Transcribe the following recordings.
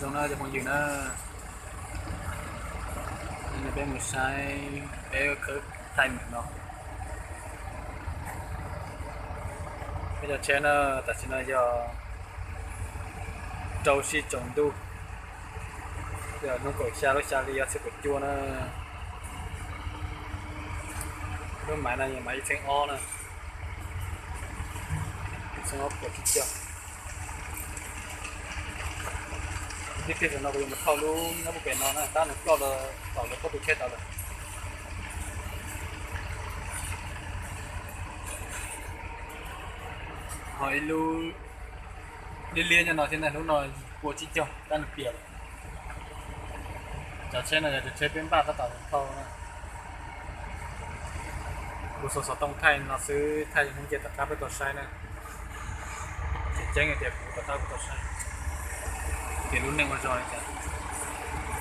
Zoo no cov phooj ywg na, peb mus saib peb khawb thaij mem no. Peb cov tsheb na, tam sim no yog rau sij tsaus ntuj, yog hnub kaum xya lub xya hli ob txhiab kaum cuaj na. Lub maiv no yog maiv ib txhiab ob na, ib txhiab ob puas tsib caug. Tib pliag tam no kuv yuav mus thauj lub nyob puag pem no na, tab nws ploj rau tom lawv pob tw tsheb tod lawm. Ho ib lub liab liab nyob no thiab na, lub no pua tsib caug tab nws piam lawm. Cov tsheb no yog cov tsheb peb npaj tab tom thauj na. Kuv xuas xov tooj thaij no xwb, thaij hnub ntiag tom qab peb tau saib na. Tseem ceeb tias kuv tom qab kuv tau saib tias lub neej ua zog li cas.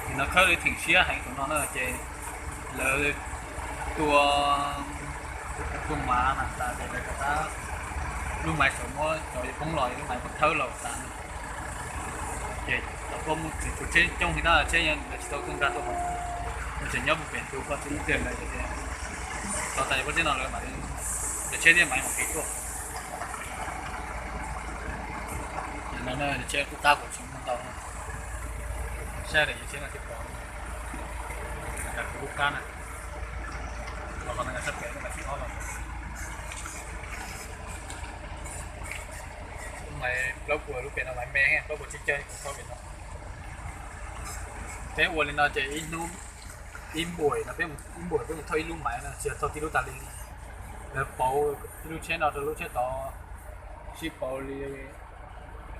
Ces no khawb li theem siab heev tus no na ces lawv tua, tua mav na tas ces lawv rov qab, lub maiv saum muab cov yuav poob los, lub maiv muab thawb los tas na. Ces tau mus txwm tus tsheb coob heev na, tsheb lawv tsis tau tuaj nkag tuaj mus, tseem nyob puag pem tus koj txiv ib pliag lawm ces tau tas yog pob zeb no lawv mam, cov tsheb thiaj mam mam kev tuaj. No tsheb kuj qab kuv tsis muaj ntau, saib daim tsheb no thiaj pom, kuv kuj qab na, los qhov no sab pem lub maiv thib ob los. Lub maiv plaub puas, lub pem no maiv me, plaub puas tsib caug kuv thauj pem no. Peb ua li no ces ib hnub ib npuam no, peb ib npuam peb mus thauj ib lub maiv no, tsis yog thauj tib lub tas li. Lawv pauv ib lub tsheb no rau lub tsheb tod, sib pauv li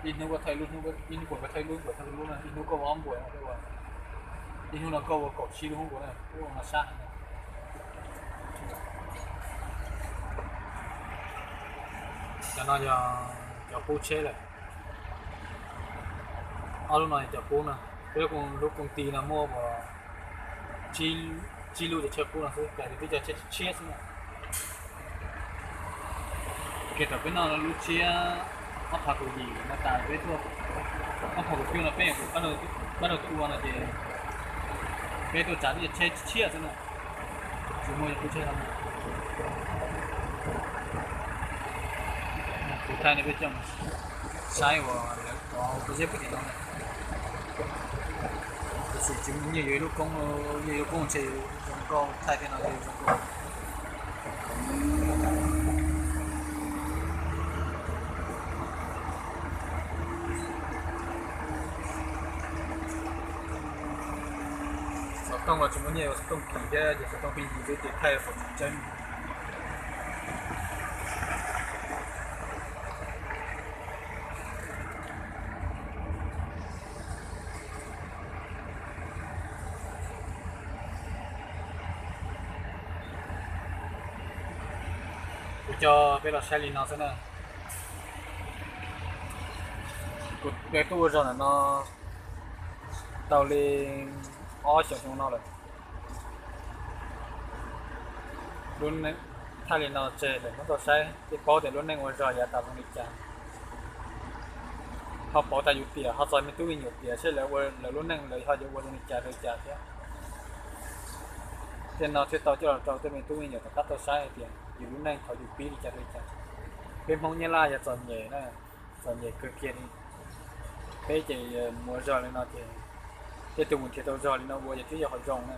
ib hnub koj thauj ib lub, ib hnub puas koj thauj ib lub, puas thauj lub na, ib hnub koj ua ob npuam no, ib hnub no koj ua kaum tsib lub hoob npuas na, ua no sab heev na. Cov no yog cov qub tsheb lawm. Ob lub no yog cov qub na. Peb lub koog ti no muaj tsib lub cov tsheb qub no xwb, cas twb cov tsheb tshiab xwb na. Kiag tom peb noj lub tsiab ob phav kaum yim no tas peb tuaj, ob phav kaum cuaj no peb yeej pab rau tua no ces peb tuaj tsav tib cov tsheb tshiab xwb na. Tsis muaj qub tsheb no. Kuv thaij nej peb coj mus saib uas lawv cov pob zeb puag tim no na. Tab sis tsis muaj nyiaj yuav ib lub koob, nyiaj yuav lub koob ntshe zoo nkauj thaij thiab no zoo nkauj. Xov tooj los tsis muaj nyiaj yuav xov tooj kim thiab, ces xov tooj pheej yig xwb ces thaij qhov tseeb. Kuv coj peb los saib li no xwb na. Kuv tuaj ua zog ntawm no tau li ob xyoos zoo no lawm. Lub neej thaij li no tseg lawm muab tau saib thiaj paub tias lub neej ua zog yav tas zoo li cas. Ho pauv tas yus tiam, ho txog me tub me nyuam tiam seb lawv ua lawv lub neej lawv ho yuav ua zoo li cas rau li cas thiab. Tej no thiaj tau coj los rau tej me tub me nyuam tom qab tau saib hais tias yus lub neej thaum yus pib li cas rau li cas. Peb Hmoob Nyab Laj yog txom nyem na, txom nyem kawg kiag li. Peb ces mus ua zog li no ces tej tug mus nrhiav tau zog li no ua ces twb yog qhov zoo na.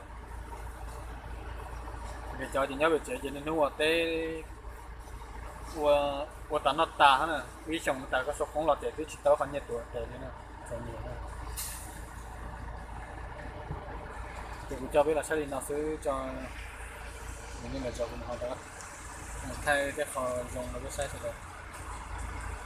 Vim cov ces nyob pem tsev ces niaj hnub ua teb, ua tas noj tas na, ib xyoos tas koj sau qoob los ces twb tsis tau qhov nyiaj tuav tes li na, txom nyem na. Ces kuv coj peb los saib li no xwb tso, mus nej los tso kuv mus ho rov mus thaij tej qho zoo rau peb saib sawv daws.